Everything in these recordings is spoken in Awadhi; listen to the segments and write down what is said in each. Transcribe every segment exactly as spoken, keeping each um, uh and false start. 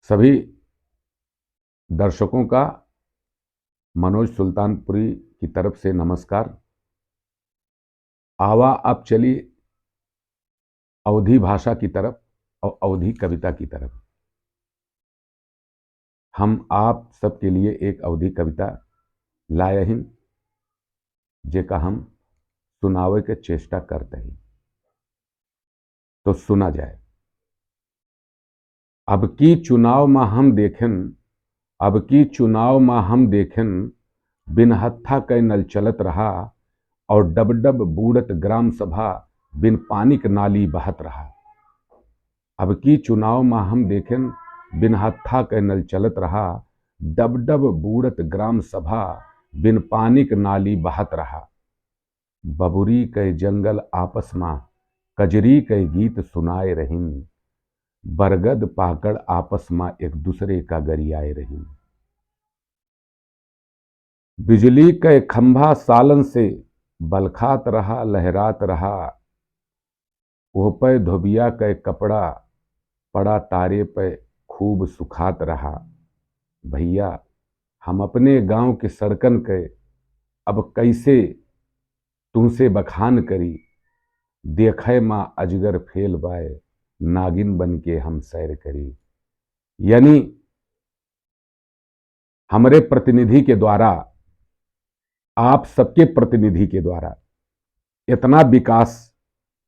सभी दर्शकों का मनोज सुल्तानपुरी की तरफ से नमस्कार। आवा, अब चली अवधी भाषा की तरफ और अवधी कविता की तरफ। हम आप सबके लिए एक अवधी कविता लाए हैं, जेका हम सुनावे के चेष्टा करते हैं। तो सुना जाए। अब की चुनाव मा हम देखेन, अब की चुनाव मा हम देखेन, बिन हत्था कै नल चलत रहा, और डब डब बूड़त ग्राम सभा, बिन पानिक नाली बहत रहा। अब की चुनाव मा हम देखेन, बिन हत्था कै नल चलत रहा, डब डब बूड़त ग्राम सभा, बिन पानिक नाली बहत रहा। बबुरी कै जंगल आपस मा, कजरी कै गीत सुनाए रहिन। बरगद पाकड़ आपस मा एक दूसरे का गरियाए रहिन। बिजली कै खंभा सालन से बलखात रहा, लहरात रहा। ओह पै धोबिया कै कपड़ा पड़ा तारे पै खूब सुखात रहा। भैया, हम अपने गांव के सड़कन कै अब कैसे तुमसे बखान करी, देखै मा अजगर फेल बाय, नागिन बन के हम सैर करी। यानी हमरे प्रतिनिधि के द्वारा, आप सबके प्रतिनिधि के द्वारा इतना विकास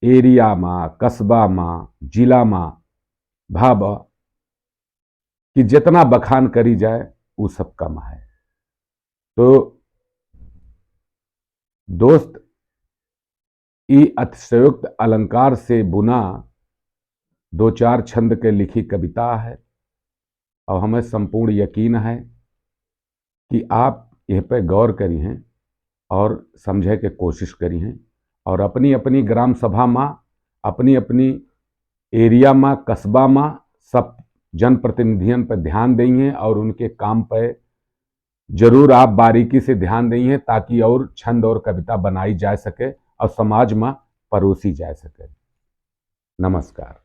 एरिया मा, कस्बा मा, जिला मा भा बा कि जितना बखान करी जाए, उ सब कम है। तो दोस्त, ई अतिशयोक्त अलंकार से बुना दो चार छंद के लिखी कविता है, और हमें संपूर्ण यकीन है कि आप यह पे गौर करी हैं और समझे के कोशिश करी हैं, और अपनी अपनी ग्राम सभा मा, अपनी अपनी एरिया मा, कस्बा मा सब जनप्रतिनिधियन पर ध्यान देइहें और उनके काम पे जरूर आप बारीकी से ध्यान देइहें, ताकि और छंद और कविता बनाई जा सके और समाज मा परोसी जा सके। नमस्कार।